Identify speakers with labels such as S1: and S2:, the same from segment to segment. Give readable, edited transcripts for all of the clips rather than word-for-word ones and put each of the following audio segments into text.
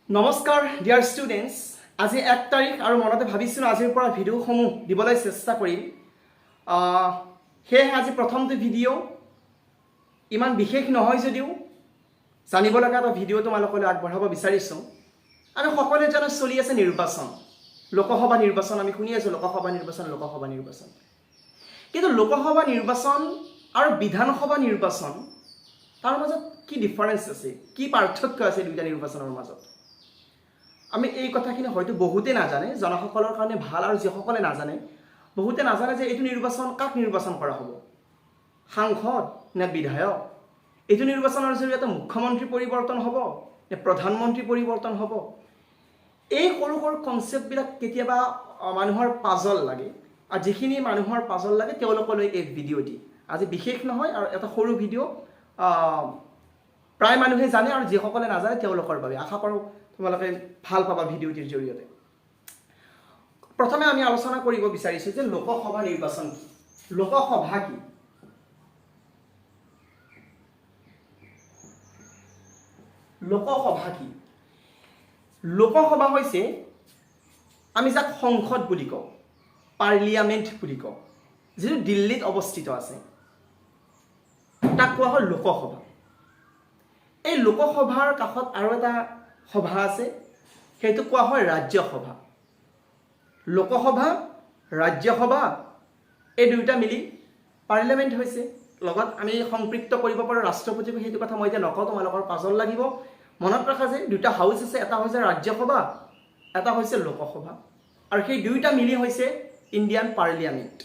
S1: নমস্কাৰ dear students. আজি 1 তাৰিখ আৰু মনতে ভাবিছিলোঁ আজিৰ পৰা ভিডিঅ'সমূহ দিবলৈ চেষ্টা কৰিম। সেয়েহে আজি প্ৰথমটো ভিডিঅ' ইমান বিশেষ নহয় যদিও জানিব লগা এটা ভিডিঅ' তোমালোকলৈ আগবঢ়াব বিচাৰিছোঁ। আমি সকলোৱে জানো, চলি আছে নিৰ্বাচন, লোকসভা নিৰ্বাচন। আমি শুনি আছোঁ লোকসভা নিৰ্বাচন, লোকসভা নিৰ্বাচন। কিন্তু লোকসভা নিৰ্বাচন আৰু বিধানসভা নিৰ্বাচন, তাৰ মাজত কি ডিফাৰেঞ্চ আছে, কি পাৰ্থক্য আছে দুইটা নিৰ্বাচনৰ মাজত, আমি এই কথাখিনি হয়তো বহুতে নাজানে। জনাসকলৰ কাৰণে ভাল আৰু যিসকলে নাজানে, বহুতে নাজানে যে এইটো নিৰ্বাচন কাক নিৰ্বাচন কৰা হ'ব, সাংসদ নে বিধায়ক? এইটো নিৰ্বাচনৰ জৰিয়তে মুখ্যমন্ত্ৰী পৰিৱৰ্তন হ'ব নে প্ৰধানমন্ত্ৰী পৰিৱৰ্তন হ'ব? এই সৰু সৰু কনচেপ্টবিলাক কেতিয়াবা মানুহৰ পাজল লাগে আৰু যিখিনি মানুহৰ পাজল লাগে, তেওঁলোকলৈ এই ভিডিঅ'টি আজি বিশেষ নহয় আৰু এটা সৰু ভিডিঅ', প্ৰায় মানুহে জানে আৰু যিসকলে নাজানে তেওঁলোকৰ বাবে। আশা কৰোঁ তোমালোকে ভাল পাবা ভিডিঅ'টিৰ জৰিয়তে। প্ৰথমে আমি আলোচনা কৰিব বিচাৰিছোঁ যে লোকসভা নিৰ্বাচন কি, লোকসভা কি। লোকসভা কি? লোকসভা হৈছে আমি যাক সংসদ বুলি কওঁ, পাৰ্লিয়ামেণ্ট বুলি কওঁ, যিটো দিল্লীত অৱস্থিত আছে, তাক কোৱা হয় লোকসভা। এই লোকসভাৰ কাষত আৰু এটা সভা আছে, সেইটো কোৱা হয় ৰাজ্যসভা। লোকসভা, ৰাজ্যসভা, এই দুয়োটা মিলি পাৰ্লিয়ামেণ্ট হৈছে। লগত আমি সংপৃক্ত কৰিব পাৰোঁ ৰাষ্ট্ৰপতিকো। সেইটো কথা মই এতিয়া নকওঁ, তোমালোকৰ পাজল লাগিব। মনত ৰাখা যে দুটা হাউচ আছে, এটা হৈছে ৰাজ্যসভা, এটা হৈছে লোকসভা আৰু সেই দুয়োটা মিলি হৈছে ইণ্ডিয়ান পাৰ্লিয়ামেণ্ট।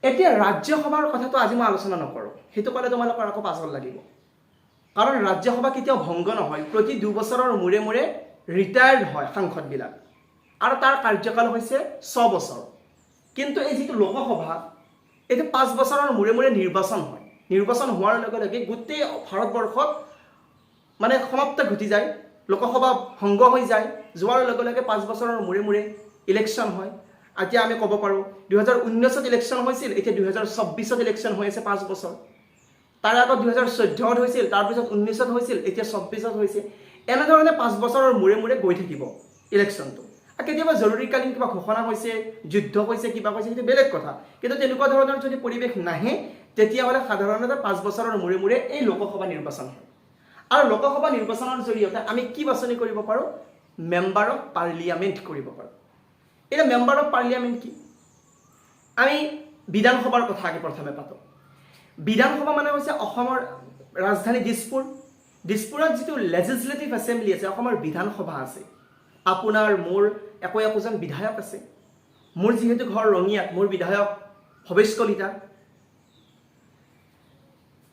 S1: এতিয়া ৰাজ্যসভাৰ কথাটো আজি মই আলোচনা নকৰোঁ। সেইটো ক'লে তোমালোকৰ আকৌ পাজল লাগিব। কাৰণ ৰাজ্যসভা কেতিয়াও ভংগ নহয়। প্ৰতি 2 বছৰৰ মূৰে মূৰে ৰিটায়াৰ্ড হয় সাংসদবিলাক আৰু তাৰ কাৰ্যকাল হৈছে 6 বছৰ। কিন্তু এই যিটো লোকসভা, এইটো 5 বছৰৰ মূৰে মূৰে নিৰ্বাচন হয়। নিৰ্বাচন হোৱাৰ লগে লগে গোটেই ভাৰতবৰ্ষত মানে সমাপ্ত ঘটি যায়, লোকসভা ভংগ হৈ যায়। যোৱাৰ লগে লগে 5 বছৰৰ মূৰে মূৰে ইলেকশ্যন হয়। এতিয়া আমি ক'ব পাৰোঁ, 2019ত ইলেকশ্যন হৈছিল, এতিয়া 2024ত ইলেকশ্যন হৈ আছে, 5 বছৰ। তাৰ আগত 2014ত হৈছিল, তাৰপিছত 19ত হৈছিল, এতিয়া 24ত হৈছে। এনেধৰণে 5 বছৰৰ মূৰে মূৰে গৈ থাকিব ইলেকশ্যনটো। আৰু কেতিয়াবা জৰুৰীকালীন কিবা ঘোষণা হৈছে, যুদ্ধ হৈছে, কিবা হৈছে, সেইটো বেলেগ কথা। কিন্তু তেনেকুৱা ধৰণৰ যদি পৰিৱেশ নাহে, তেতিয়াহ'লে সাধাৰণতে 5 বছৰৰ মূৰে মূৰে এই লোকসভা নিৰ্বাচন হয়। আৰু লোকসভা নিৰ্বাচনৰ জৰিয়তে আমি কি বাছনি কৰিব পাৰোঁ? মেম্বাৰ অফ পাৰ্লিয়ামেণ্ট কৰিব পাৰোঁ। এতিয়া মেম্বাৰ অফ পাৰ্লিয়ামেণ্ট কি? আমি বিধানসভাৰ কথা আগে প্ৰথমে পাতোঁ। বিধানসভা মানে হৈছে অসমৰ ৰাজধানী দিছপুৰ। দিছপুৰত যিটো লেজিছলেটিভ এছেম্বলি আছে, অসমৰ বিধানসভা আছে, আপোনাৰ মোৰ একো একোজন বিধায়ক আছে। মোৰ যিহেতু ঘৰ ৰঙিয়াত, মোৰ বিধায়ক ভৱেশ কলিতা।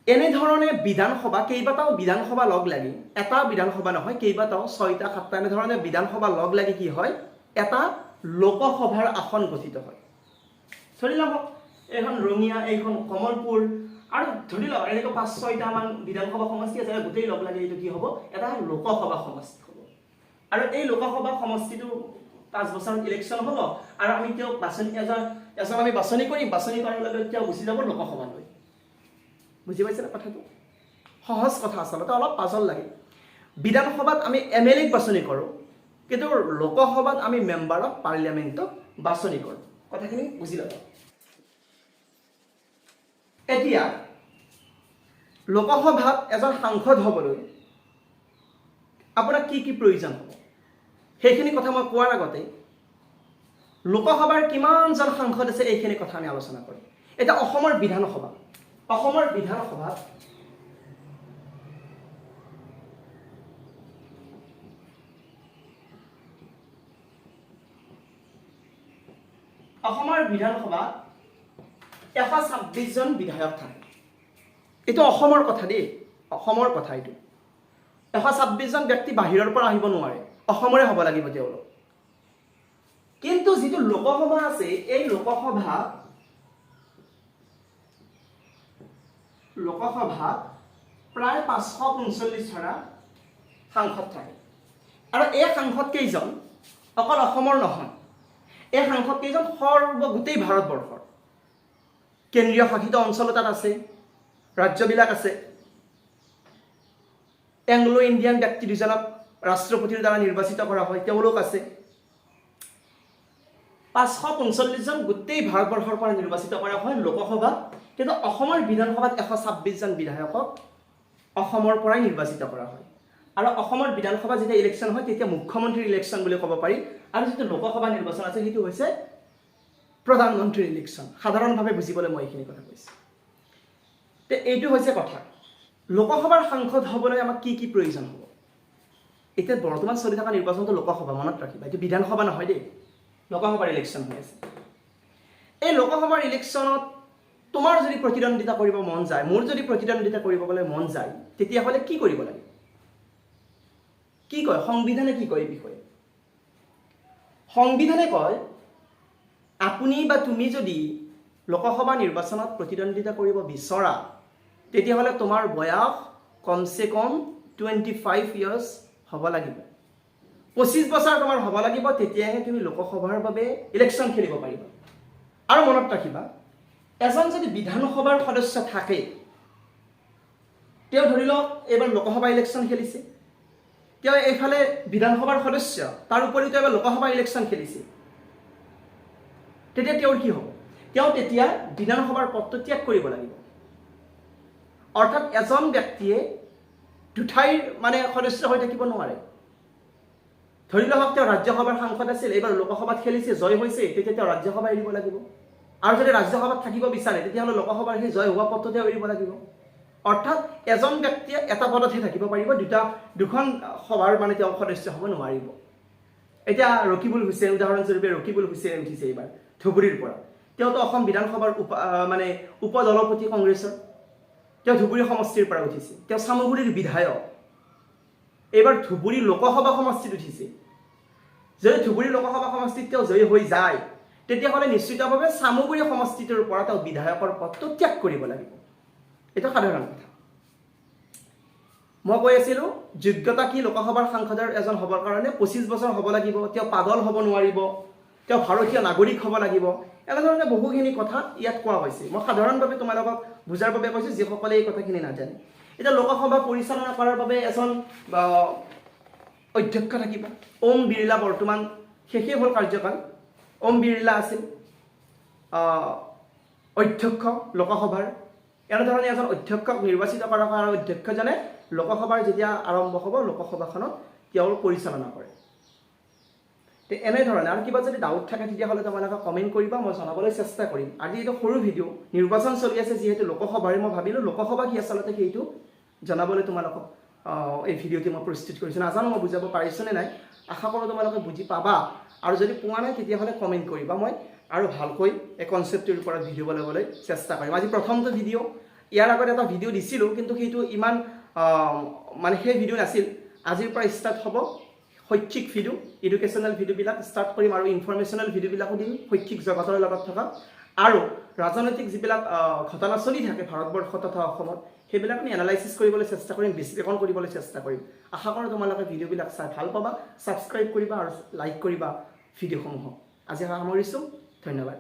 S1: এনেধৰণে বিধানসভা, কেইবাটাও বিধানসভা লগ লাগি, এটা বিধানসভা নহয়, কেইবাটাও, ছয়টা, সাতটা, এনেধৰণে বিধানসভা লগ লাগি কি হয়, এটা লোকসভাৰ আসন গঠিত হয়। ধৰি লওক এইখন ৰঙিয়া, এইখন কমলপুৰ আৰু ধৰি লওক এনেকৈ পাঁচ ছয়টামান বিধানসভা সমষ্টি আছে। গোটেই লগ লাগি এইটো কি হ'ব? এটা লোকসভা সমষ্টি হ'ব। আৰু এই লোকসভা সমষ্টিটো 5 বছৰত ইলেকশ্যন হ'ব আৰু আমি তেওঁক বাছনি, এজন এজন আমি বাছনি কৰিম। বাছনি কৰাৰ লগে লগে তেওঁ গুচি যাব লোকসভালৈ। বুজি পাইছেনে কথাটো? সহজ কথা, আচলতে অলপ পাজল লাগে। বিধানসভাত আমি এম এল এক বাছনি কৰোঁ, কিন্তু লোকসভাত আমি মেম্বাৰ অফ পাৰ্লিয়ামেণ্টক বাছনি কৰোঁ। কথাখিনি বুজি ল'ব। এতিয়া লোকসভাত এজন সাংসদ হ'বলৈ আপোনাক কি কি প্ৰয়োজন হ'ব, সেইখিনি কথা মই কোৱাৰ আগতে লোকসভাৰ কিমানজন সাংসদ আছে, এইখিনি কথা আমি আলোচনা কৰিম। এতিয়া অসমৰ বিধানসভা, অসমৰ বিধানসভাত 126জন বিধায়ক থাকে। এইটো অসমৰ কথা দেই, অসমৰ কথা এইটো। 126জন ব্যক্তি বাহিৰৰ পৰা আহিব নোৱাৰে, অসমৰে হ'ব লাগিব তেওঁলোক। কিন্তু যিটো লোকসভা আছে, এই লোকসভাত প্ৰায় 545 ধৰা সাংসদ থাকে। আৰু এই সাংসদ কেইজন অকল অসমৰ নহয়, এই সাংসদ কেইজন গোটেই ভাৰতবৰ্ষৰ। কেন্দ্ৰীয় শাসিত অঞ্চলো তাত আছে, ৰাজ্যবিলাক আছে। এংলো ইণ্ডিয়ান ব্যক্তি দুজনক ৰাষ্ট্ৰপতিৰ দ্বাৰা নিৰ্বাচিত কৰা হয়, তেওঁলোক আছে। 545জন গোটেই ভাৰতবৰ্ষৰ পৰা নিৰ্বাচিত কৰা হয় লোকসভাত। কিন্তু অসমৰ বিধানসভাত 126জন বিধায়কক অসমৰ পৰাই নিৰ্বাচিত কৰা হয়। আৰু অসমৰ বিধানসভা যেতিয়া ইলেকশ্যন হয়, তেতিয়া মুখ্যমন্ত্ৰীৰ ইলেকশ্যন বুলি ক'ব পাৰি। আৰু যিটো লোকসভা নিৰ্বাচন আছে, সেইটো হৈছে প্ৰধানমন্ত্ৰীৰ ইলেকশ্যন। সাধাৰণভাৱে বুজিবলৈ মই এইখিনি কথা কৈছোঁ। তে এইটো হৈছে কথা। লোকসভাৰ সাংসদ হ'বলৈ আমাক কি কি প্ৰয়োজন হ'ব? এতিয়া বৰ্তমান চলি থকা নিৰ্বাচনটো লোকসভা, মনত ৰাখিবা। এইটো বিধানসভা নহয় দেই, লোকসভাৰ ইলেকশ্যন হৈ আছে। এই লোকসভাৰ ইলেকশ্যনত তোমাৰ যদি প্ৰতিদ্বন্দ্বিতা কৰিব মন যায়, মোৰ যদি প্ৰতিদ্বন্দ্বিতা কৰিবলৈ মন যায়, তেতিয়াহ'লে কি কৰিব লাগে? কি কয় সংবিধানে? কি কয় এই বিষয়ে? সংবিধানে কয়, আপুনি বা তুমি যদি লোকসভা নিৰ্বাচনত প্ৰতিদ্বন্দ্বিতা কৰিব বিচৰা, তেতিয়াহ'লে তোমাৰ বয়স কমচে কম 25 ইয়াৰ্ছ হ'ব লাগিব। 25 বছৰ তোমাৰ হ'ব লাগিব, তেতিয়াহে তুমি লোকসভাৰ বাবে ইলেকশ্যন খেলিব পাৰিবা। আৰু মনত ৰাখিবা, এজন যদি বিধানসভাৰ সদস্য থাকে, তেওঁ ধৰি লওক এইবাৰ লোকসভা ইলেকশ্যন খেলিছে, তেওঁ এইফালে বিধানসভাৰ সদস্য, তাৰ উপৰিও তেওঁ এইবাৰ লোকসভা ইলেকশ্যন খেলিছে, তেতিয়া তেওঁৰ কি হ'ব? তেওঁ তেতিয়া বিধানসভাৰ পদটো ত্যাগ কৰিব লাগিব। অৰ্থাৎ এজন ব্যক্তিয়ে দুঠাইৰ মানে সদস্য হৈ থাকিব নোৱাৰে। ধৰি লওক তেওঁ ৰাজ্যসভাৰ সাংসদ আছিল, এইবাৰ লোকসভাত খেলিছে, জয় হৈছে, তেতিয়া তেওঁ ৰাজ্যসভা এৰিব লাগিব। আৰু যদি ৰাজ্যসভাত থাকিব বিচাৰে, তেতিয়াহ'লে লোকসভাৰ সেই জয় হোৱা পদটো তেওঁ এৰিব লাগিব। অৰ্থাৎ এজন ব্যক্তিয়ে এটা পদতহে থাকিব পাৰিব, দুখন সভাৰ মানে তেওঁ সদস্য হ'ব নোৱাৰিব। এতিয়া ৰকিবুল হুছেইন, উদাহৰণস্বৰূপে ৰকিবুল হুছেইন উঠিছে এইবাৰ ধুবুৰীৰ পৰা। তেওঁতো অসম বিধানসভাৰ মানে উপ দলপতি কংগ্ৰেছৰ। তেওঁ ধুবুৰী সমষ্টিৰ পৰা উঠিছে। তেওঁ চামগুৰিৰ বিধায়ক। এইবাৰ ধুবুৰী লোকসভা সমষ্টিত উঠিছে। যদি ধুবুৰী লোকসভা সমষ্টিত তেওঁ জয়ী হৈ যায়, তেতিয়াহ'লে নিশ্চিতভাৱে চামগুৰি সমষ্টিটোৰ পৰা তেওঁ বিধায়কৰ পদটো ত্যাগ কৰিব লাগিব। এইটো সাধাৰণ কথা। মই কৈ আছিলোঁ, যোগ্যতা কি লোকসভাৰ সাংসদৰ এজন হ'বৰ কাৰণে? 25 বছৰ হ'ব লাগিব, তেওঁ পাগল হ'ব নোৱাৰিব, তেওঁ ভাৰতীয় নাগৰিক হ'ব লাগিব। এনেধৰণে বহুখিনি কথা ইয়াত কোৱা হৈছে। মই সাধাৰণভাৱে তোমালোকক বুজাৰ বাবে কৈছোঁ, যিসকলে এই কথাখিনি নাজানে। এতিয়া লোকসভা পৰিচালনা কৰাৰ বাবে এজন অধ্যক্ষ থাকিব। ওম বিৰলা, বৰ্তমান শেষেই হ'ল কাৰ্যকাল, ওম বিৰলা আছিল অধ্যক্ষ লোকসভাৰ। এনেধৰণে এজন অধ্যক্ষক নিৰ্বাচিত কৰা হয় আৰু অধ্যক্ষজনে লোকসভাৰ যেতিয়া আৰম্ভ হ'ব, লোকসভাখনত তেওঁৰ পৰিচালনা কৰে। তে এনেধৰণে আৰু কিবা যদি ডাউট থাকে, তেতিয়াহ'লে তোমালোকে কমেণ্ট কৰিবা, মই জনাবলৈ চেষ্টা কৰিম। আজি এইটো সৰু ভিডিঅ', নিৰ্বাচন চলি আছে যিহেতু লোকসভাৰে, মই ভাবিলোঁ লোকসভা কি আচলতে সেইটো জনাবলৈ তোমালোকক এই ভিডিঅ'টি মই প্ৰস্তুত কৰিছোঁ। নাজানো মই বুজাব পাৰিছোঁনে নাই। আশা কৰোঁ তোমালোকে বুজি পাবা। আৰু যদি পোৱা নাই, তেতিয়াহ'লে কমেণ্ট কৰিবা, মই আৰু ভালকৈ এই কনচেপ্টটোৰ ওপৰত ভিডিঅ' বনাবলৈ চেষ্টা কৰিম। আজি প্ৰথমটো ভিডিঅ'। ইয়াৰ আগত এটা ভিডিঅ' দিছিলোঁ, কিন্তু সেইটো ইমান মানে সেই ভিডিঅ' নাছিল। আজিৰ পৰা ষ্টাৰ্ট হ'ব শৈক্ষিক ভিডিঅ', এডুকেশ্যনেল ভিডিঅ'বিলাক ষ্টাৰ্ট কৰিম আৰু ইনফৰমেশ্যনেল ভিডিঅ'বিলাকো দিম শৈক্ষিক জগতৰ লগত থকা। আৰু ৰাজনৈতিক যিবিলাক ঘটনা চলি থাকে ভাৰতবৰ্ষ তথা অসমত, সেইবিলাক আমি এনালাইচিছ কৰিবলৈ চেষ্টা কৰিম, বিশ্লেষণ কৰিবলৈ চেষ্টা কৰিম। আশা কৰোঁ তোমালোকে ভিডিঅ'বিলাক চাই ভাল পাবা। ছাবস্ক্ৰাইব কৰিবা আৰু লাইক কৰিবা ভিডিঅ'সমূহক। আজি সামৰিছোঁ, ধন্যবাদ।